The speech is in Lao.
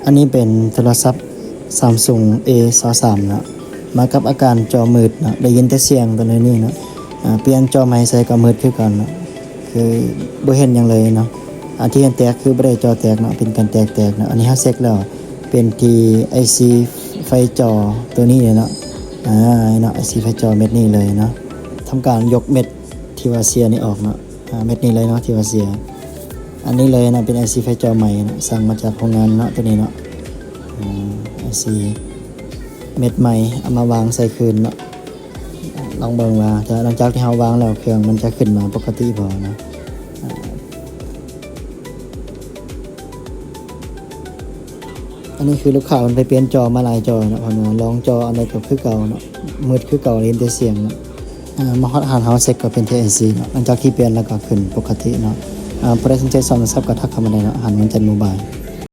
ອັນນີ້ເປັນໂທລະສັບ Samsung A ຊາວສາມເນາະ ມາກັບອາການຈໍມືດເນາະ ໄດ້ຍິນແຕ່ສຽງຕົວນີ້ເນາະ. ອາ ປ່ຽນຈໍໃໝ່ໃສ່ກໍມືດຄືເກົ່າເນາະ ຄືບໍ່ເຫັນຫຍັງເລີຍເນາະ. ອາ ທີ່ເຫັນແຕກຄືບໍ່ໄດ້ຈໍແຕກເນາະ ເປັນການແຕກແຕກເນາະ. ອັນນີ້ເຮົາເຊັກແລ້ວ ເປັນທີ່ໄອຊີໄຟຈໍຕົວນີ້ເນາະ. ອາ ເນາະ ໄອຊີໄຟຈໍເມັດນີ້ເລີຍເນາະ. ທຳການຍົກເມັດທີ່ວ່າເສຍນີ້ອອກເນາະ. ອາ ເມັດນີ້ເລີຍເນາະ ທີ່ວ່າເສຍ. ອັນນີ້ເລີຍເນາະ ເປັນໄອຊີໄຟຈໍໃໝ່ເນາະ ສັ່ງມາຈາກໂຮງງານເນາະ ຕົວນີ້ເນາະ. ອາ ໄອຊີເມັດໃໝ່ ເອົາມາວາງໃສ່ຄືນເນາະ. ລອງເບິ່ງວ່າຈະ ຫຼັງຈາກທີ່ເຮົາວາງແລ້ວ ເຄື່ອງມັນຈະຂຶ້ນມາປົກກະຕິບໍ່ເນາະ. ອາ ອັນນີ້ຄືລູກຄ້າເພິ່ນໄປປ່ຽນຈໍມາຫຼາຍຈໍເນາະ ເພິ່ນວ່າລອງຈໍອັນໃດກໍຄືເກົ່າເນາະ ມືດຄືເກົ່າ ໄດ້ຍິນແຕ່ສຽງເນາະ. ອາ ມາຮອດຮ້ານເຮົາເຊັກກໍເປັນທີ່ໄອຊີເນາະ ຫຼັງຈາກທີ່ປ່ຽນແລ້ວກໍຂຶ້ນປົກກະຕິເນາະ. ອາ ຜູ້ໃດສົນໃຈສອບຖາມໂທລະສັບກໍທັກເຂົ້າມາໄດ້ເນາະ ຮ້ານວັນຈັນໂມບາຍ.